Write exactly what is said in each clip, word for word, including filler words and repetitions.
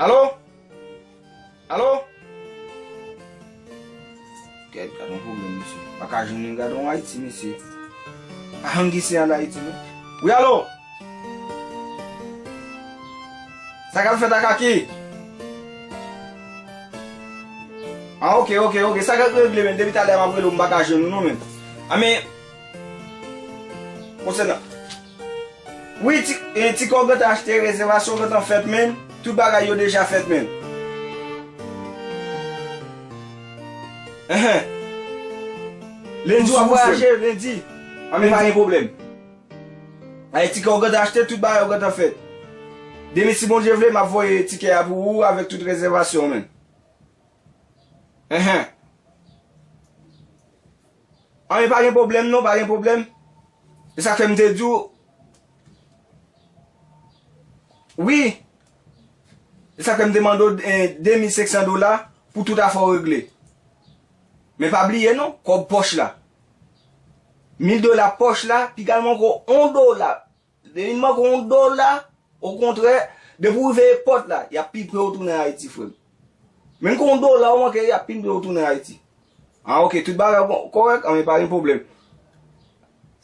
Alo? Alo? Gad, gad yon pwoblèm, mesye. Pa ka jwenn li, gad yon Ayiti, mesye. Pa janm gen sinyal Ayiti, non. Wi, alo? Sa k ap fèt ak Aki? Ah, ok, ok, ok. Sa k ap regle, men? Depi talè m ap rele w, m pa ka jwenn ou, non, men. Ah, men, konsènan Wi, ti, e, ti kò gentan achte, rezèvasyon gentan fèt, men. Tout bagay yo deja fèt, men. Enhen. Lendi w ap vwayaje, lendi. Ah, men pa gen pwoblèm. Ay, ti kò gentan achte, tout bagay yo gentan fèt. Demen, si Bondye vle, m ap voye tikè a pou ou avèk tout rezèvasyon, men. Enhen. Ah, men pa gen pwoblèm, non, pa gen pwoblèm. E sa k fè m te di w, wi. E sa k fè m te mande w, eh, de mil senk san dola pou tout afè w regle. Men pa bliye non, kòb pòch la. Mil dola pòch la, piga l manke w on dola. Depi l manke w on dola, okontrè, depi w rive epòt la, y ap pi pre w tounen Ayiti, frè m. Menm ke w on dola w manke, y ap pi pre w tounen Ayiti. Ah, ok, tout bagay kò-, kòrèk, ah, men pa gen pwoblèm.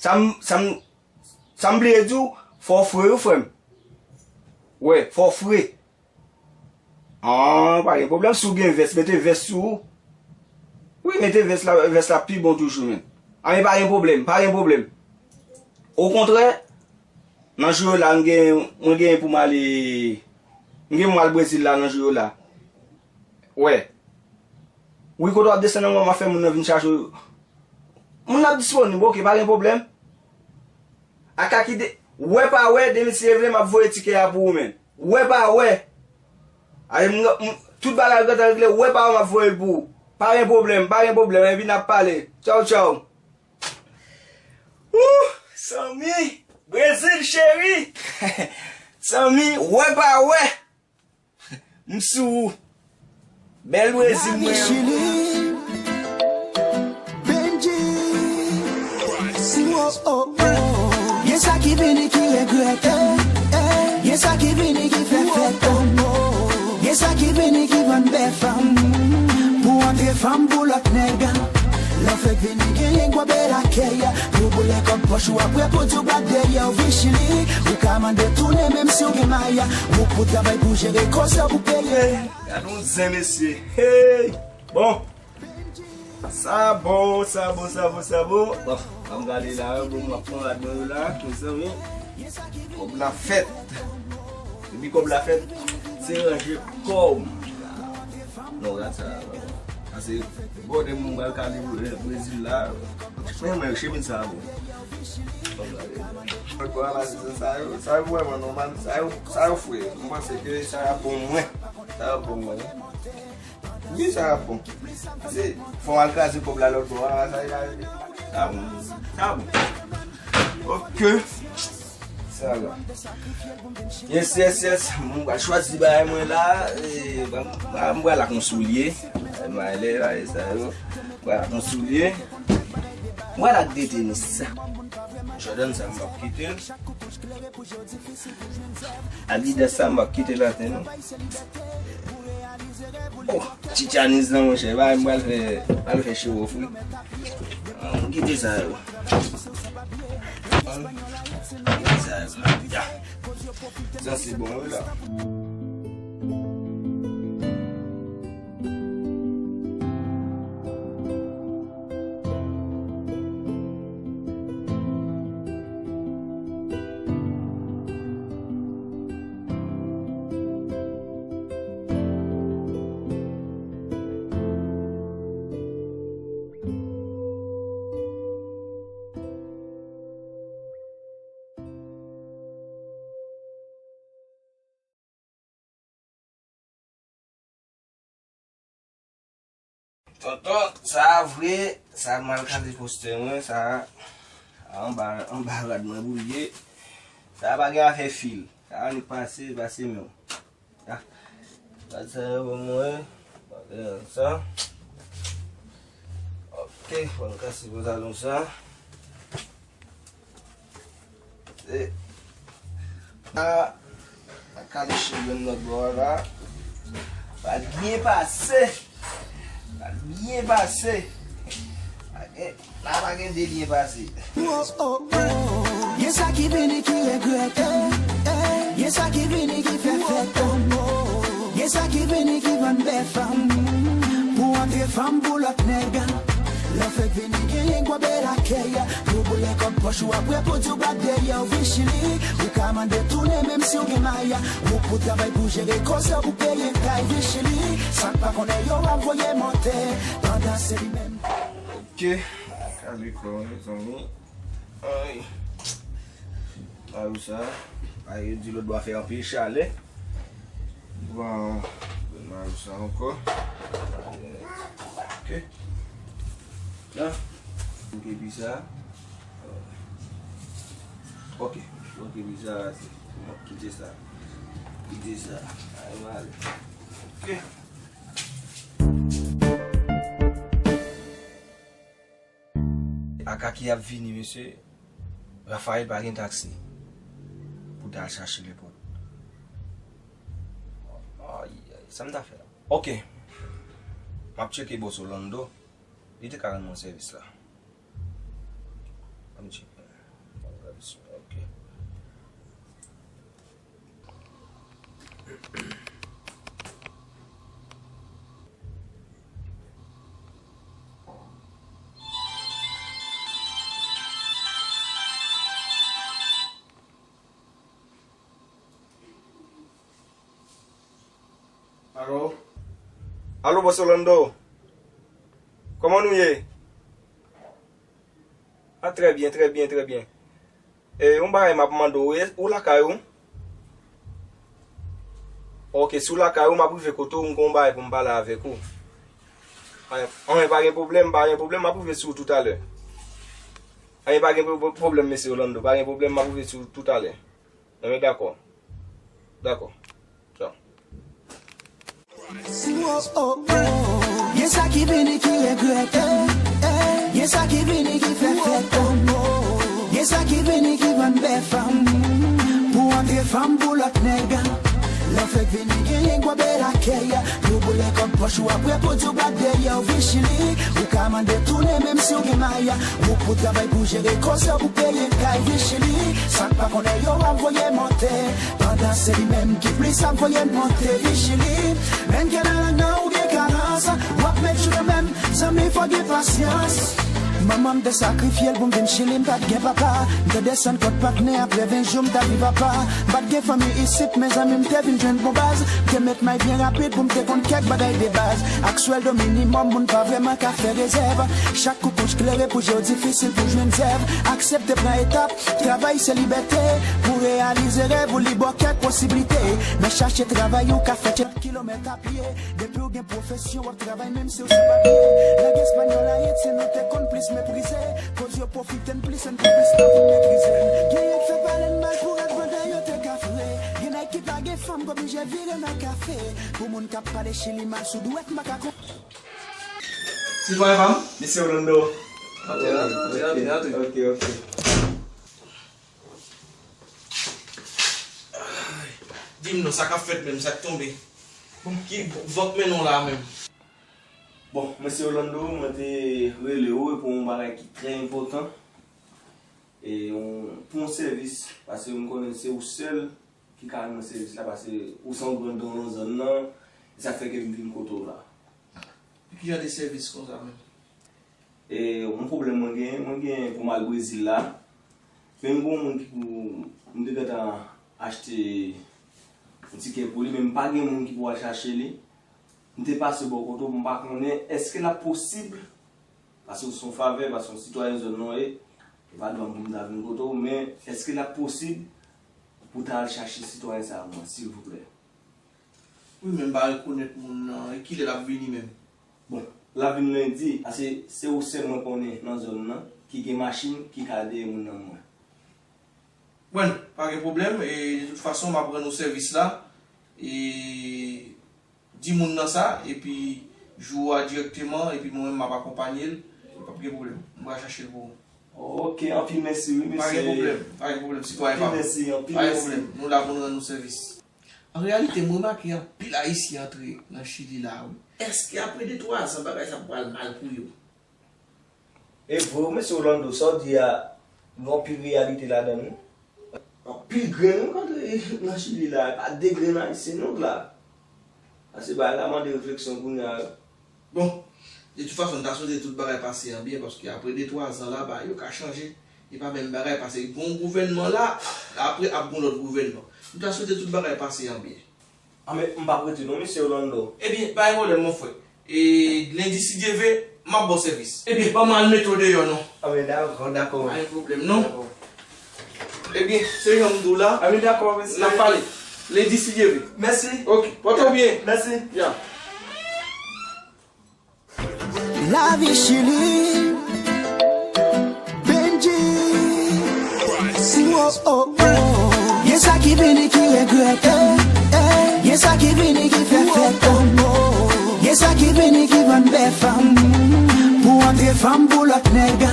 Sa m, sa m, Sa m bliye di w, fò w fre wi, frè m. Wè, fò w fre. Ah, pa gen pwoblèm, si w gen vès, mete vès sou ou. Wi, mete vès la, vès la pi bon toujou, men. Ah, men pa gen pwoblèm, pa gen pwoblèm. Okontrè, nan jou yo la, m gen, mwen gen pou m ale, m gen pou m al Brezil la nan jou yo la. Wè. Wi, kote w ap desann nan, m ap fè moun nan vin chache w. Moun nan ap disponib, ok, pa gen pwoblèm. Aka ki de, wè pa wè, demen si Dye vle, m ap voye tikè a pou ou, men. Wè pa wè. Ay, m, m, tout bagay gentan regle, wè pa wè, m ap voye l pou ou. Pa gen pwoblèm, pa gen pwoblèm, epi n ap pale. Tchaw, tchaw. Ooh, Sanmi, Brezil cheri. Sanmi, wè pa wè. M sou ou. Bèl Brezil mwen an. Chili, Benji. Oh, oh, oh. Gen sa ki vini ki regrèt. Gen sa ki vini ki fè fèt. Gen sa ki vini ki vann bèf. Pou antre fanm pou lòt nèg. Lè w fèk vini genyen gwo bèl akèy. Pou boule kòb pòch ou apre pou di w bat dèyè w vin Chili. Ou ka mande tounen menm si w gen maya. Ou pou travay pou jere koze w pou peye. Gad yon zen, mesye. Hey! Bon. Sa bon, sa bon, sa bon, sa bon. Bon, ann gade la, bon, m ap pran rad mwen yo la, mezanmi. Kòb la fèt. Depi kòb la fèt, se ranje kò w. Non, rad sa, sa se bòdè moun pral kale Brezil la. Mwen, mwen, chemiz sa, bon. Mwen, bon, sa yo, sa yo vrèman nòmal, sa yo, sa yo fre. Mwen panse ke sa ap bon mwen. Sa ap bon mwen. Wi, sa ap bon. Se, fò w al kraze kòb la lòt bò a, sa, sa, sa bon. Sa bon. Ok. Sa la. Yes, yes, yes. Mwen pral chwazi bagay mwen la. E, mwen, mwen pral ak yon soulye. Mwen ale la, e sa yo. Mwen pral ak yon soulye. Mwen pral ak de tenis. Jordan sa m p ap kite l. Adidas sa m p ap kite l atè non. Oh, Titianiz lan, monchè, ba m pral fè, pral fè show off wi. Ann kite sa yo. Ann kite sa yo. Ya. Sa se bon wi la. Tonton, sa a vre, sa a mal kale postè mwen, sa a anba, anba rad mwen pou l ye. Sa a pa gen afè fil. Sa a annik pase, pase menm. Ah, rad sa yo pou mwen, bagay sa. Ok, fò n kase pantalon sa. E, a, a kale cheve m lòt bò a la. Pral byen pase. Pral byen pase. Pa gen, la pa gen de byen pase. Oh, oh, oh. Gen sa ki vini ki regrèt. Gen sa ki vini ki fè fèt. Gen sa ki vini ki vann bèf. Pou antre fanm pou lòt nèg. Lè fèk vini genyen gwo bèl akèy. Pou boule kòb pòch ou apre pou di w bat dèyè w. Vichili, ou ka mande tounen menm si w gen may. Ou pou travay pou jere koze w pou peye kay. Vichili, sa k pa konnen yo ap voye monte. Pandan se li menm. Ok, kale kò, mezanmi. Ay. Mayou sa, ay, yo di lòt bò fè anpil chalè. Bon, bon, mayou sa ankò. Ok. La. Ok, pi sa. Ok, ok, pi sa, se bon, kite sa. Kite sa. Ay, m ale. Ok. Akaki ap vini, mesye. Rafael pa gen taksi pou ta al chache lepòt. Ay, ay, sa m ta fè la? Ok. M ap tcheke bòs Orlando. Li te ka rann mwen sèvis la. Ann tcheke. Ok. Alo? Alo, bòs Orlando? Kòman nou ye? Ah, trè byen, trè byen, trè byen. E, yon bagay m ap mande w, e, ou lakay ou? Ok, si w lakay ou, m ap rive kote w, m gen yon bagay pou m pale avèk ou. Anyen, anyen, pa gen pwoblèm, pa gen pwoblèm, m ap rive sou ou toutalè. Anyen, pa gen pwo-, pwoblèm, mesye Orlando, pa gen pwoblèm, m ap rive sou ou toutalè. Anyen, dakò. Dakò. Tchao. Oh, oh, oh. Gen sa ki vini ki regrèt. Gen sa ki vini ki fè fèt. Gen sa ki vini ki vann bèf. Pou antre fanm pou lòt nèg. Lè fèk vini genyen gwo bèl akèy. Pou boule kòb pòch ou apre pou di w bat dèyè w. Vichili, ou ka mande tounen menm si w gen may. Ou pou travay pou jere koze w pou peye kay. Vichili, sa k pa konnen yo ap voye monte. Pandan se li menm ki plis ap voye monte. Vichili, menm ke nan lang nan ou gen karans. W ap met jou kanmenm, zanmi, fò gen pasyans. Manman m te sakrifye l pou m vin Chili, m pa t gen papa. M te desann kot patnè apre ven jou, m t ap viv apa. M pa t gen fanmi isit, mezanmi, m te vin jwenn bon baz. M te met may byen rapid pou m te konn kèk bagay de baz. Ak swèldo minimòm, moun pa vrèman ka fè rezèv. Chak kou kouch klere pou je w difisil pou jwenn zèv. Aksepte pran etap, travay se libète. Pou reyalize rèv ou, li ba w kèk posiblite. Men chache travay ou ka fè tchèt kilomèt a pye. Depi w gen pwofesyon, w ap travay menm si w san papye. Lang espanyòl Ayiti, nou te konn plis meprize. Koz yo pwofite n plis, n konplis nan vin meprize. Genyen k fè pale n mal pou rad pandan yo te ka fre. Gen nèg ki pa gen fanm k oblije vire nan kafe. Pou moun k ap pale Chili mal sou dwèt, m pa ka konn. Sitwayen pa m? Mesye Orlando. Antre, antre, antre, antre. Ok, ok. Di m non, sa k ap fèt menm, sa k tonbe? Bon, ki van k mennen w la menm? Bon, mesye Orlando, mwen te rele w pou yon bagay ki trè enpòtan. E yon, pou yon sèvis, paske m konnen se ou sèl ki ka rann mwen sèvis la, paske ou se yon gran don nan zòn nan, e sa k fè ke m vin kote w la. Ki jan de sèvis konsa menm? E, yon pwoblèm mwen genyen, mwen genyen pou m al Brezil la. Men m gen yon moun ki pou, m te gentan achte yon tikè pou li, men m pa gen moun ki pou al chache li. M te pase bò kote w, m pa konnen èske l ap posib, paske se yon favè, paske se yon sitwayen zòn nan w ye, e pa dwa m pou m ta vin kote w, men èske l ap posib pou w ta al chache sitwayen sa a pou mwen, silvouplè? Wi, men m pa rekonèt moun nan. E kilè l ap vini menm? Bon, l ap vin lendi, paske se ou sèl mwen konnen nan zòn nan ki gen machin ki ka deye moun nan mwen. Bon, pa gen pwoblèm. E, de tout fason, m ap rann ou sèvis la. E, di moun nan sa, epi jou a dirèkteman, epi mwen menm m ap akonpanye l. P ap gen pwoblèm. M pral chache l pou ou. Ok, anpil mèsi, wi, mesye. Pa gen pwoblèm, pa gen pwoblèm, sitwayen pa m. Anpil mèsi, anpil mèsi. Pa gen pwoblèm. Nou la pou n rann nou sèvis. An reyalite, m remake anpil Ayisyen antre nan Chili la, wi. Èske apre de twa zan, bagay sa pral mal pou yo? E vre wi, mesye Orlando, sa w di a, gen anpil reyalite ladan l, wi. Anpil grenn wi k antre nan Chili la, e pa de grenn Ayisyen non k la. Paske bagay la mande refleksyon kounye a. Bon, de tout fason, m ta swete tout bagay pase an byen, paske apre de twa zan laba, yo ka chanje. E pa menm bagay, paske gon gouvènman la, apre ap gon lòt gouvènman. M ta swete tout bagay pase an byen. Anben, m p ap rete non, mesye Orlando. Ebyen, pa gen pwoblèm, mon frè. E lendi, si Dye ve, m ap ba w sèvis. Ebyen, ban m al mete w deyò non. Anben, dakò, dakò. Pa gen pwoblèm non. Dakò. Ebyen, se jan m di w la. Anben, dakò, mesye. N ap pale. Lendi, si Dye ve. Mèsi. Ok, pòte w byen. Mèsi. Ya. Lavi Chili, Benji. Oh, oh, oh. Gen sa ki vini ki regrèt, eh, eh. Gen sa ki vini ki fè fèt, oh, oh. Gen sa ki vini ki vann bèf, fanm. Pou antre fanm pou lòt nèg.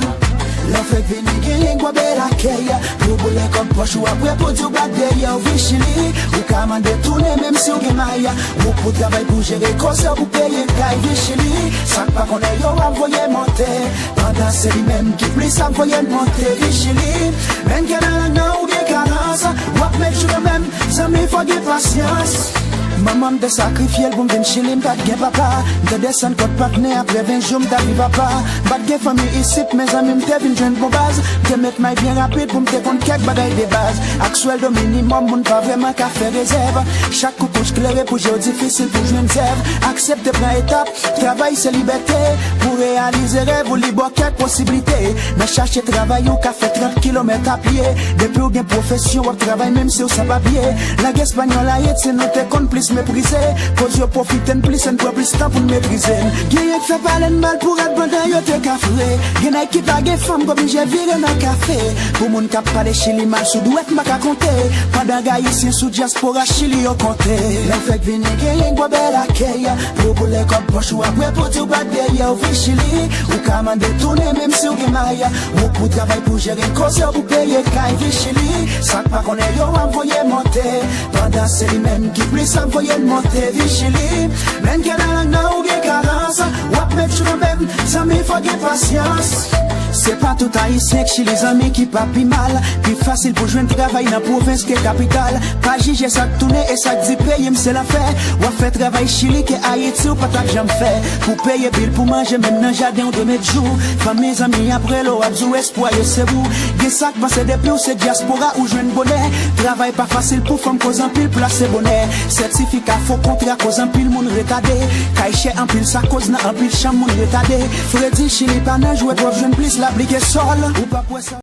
Lè w fèk vini genyen gwo bèl akèy. Pou boule kòb pòch ou apre pou di w bat dèyè w vin Chili. Ou ka mande tounen menm si w gen may. Ou pou travay pou jere koze w pou peye kay vin Chili. Sa k pa konnen yo ap voye monte. Pandan se li menm ki plis ap voye l monte vin Chili. Menm gen nan lang nan ou gen kalans. W ap met jou kanmenm. Zanmi fò gen pasyans. Manman m te sakrifye l pou m vin Chili, m pa t gen papa. M te desann kot patnè apre ven jou m t ap viv apa. M pa t gen fanmi isit, men zanmi m te vin jwenn bon baz. M te met may byen rapid pou m te konn kèk bagay de baz. Ak swèldo minimòm, moun pa vrèman ka fè rezèv. Chak koukouch klere pou je w difisil pou jwenn zèv. Aksepte pran etap, travay se libète. Pou reyalize rèv ou, li ba w kèk posiblite. Nan chache travay ou ka fè trant kilomèt a pye. Depi w gen pwofesyon, w ap travay menm si w san papye. Lang espanyòl Ayiti nou te konn plis meprize. Koz yo pwofite n plis, n pran plis tan pou n metrize n. Genyen k fè pale n mal pou rad pandan yo te ka fre. Gen nèg ki pa gen fanm k oblije vire nan kafe. Pou moun k ap pale Chili mal sou dwèt m pa ka konte. Pandan gen Ayisyen sou dyaspora Chili yo konte. Lè w fèk vini genyen gwo bèl akèy. Pou boule kòb pòch ou apre pou di w bat dèyè w vin Chili. Ou ka mande tounen menm si w gen may. Ou pou travay pou jere koze w pou peye kay vin Chili. Sa k pa konnen yo ap voye monte. Pandan se li menm ki plis ap voye l monte vin Chili. Menm gen nan lang nan ou gen kalans. W ap met jou kanmenm, zanmi fò gen pasyans. Se pa tout Ayisyen k Chili zanmi ki pa pi mal. Pi fasil pou jwenn travay nan pwovens ke kapital. Pa jije sa k tounen e sa k di peyi m se lanfè. W ap fè travay Chili ke Ayiti ou pa t ap janm fè. Pou peye bil pou manje menm nan jaden ou dwe met jou. Fanmi zanmi ap rele w ap di w espwa yo se ou. Gen sa k panse depi w se dyaspora ou jwenn bonè. Travay pa fasil pou fanm koz anpil plase bonè. Sètifika fo kontra koz anpil moun retade. Kay chè anpil sa koz nan anpil chanm moun retade. Fredi Chili pa nan jwèt w ap jwenn plis lapli ke sòl. Ou p ap wè sa.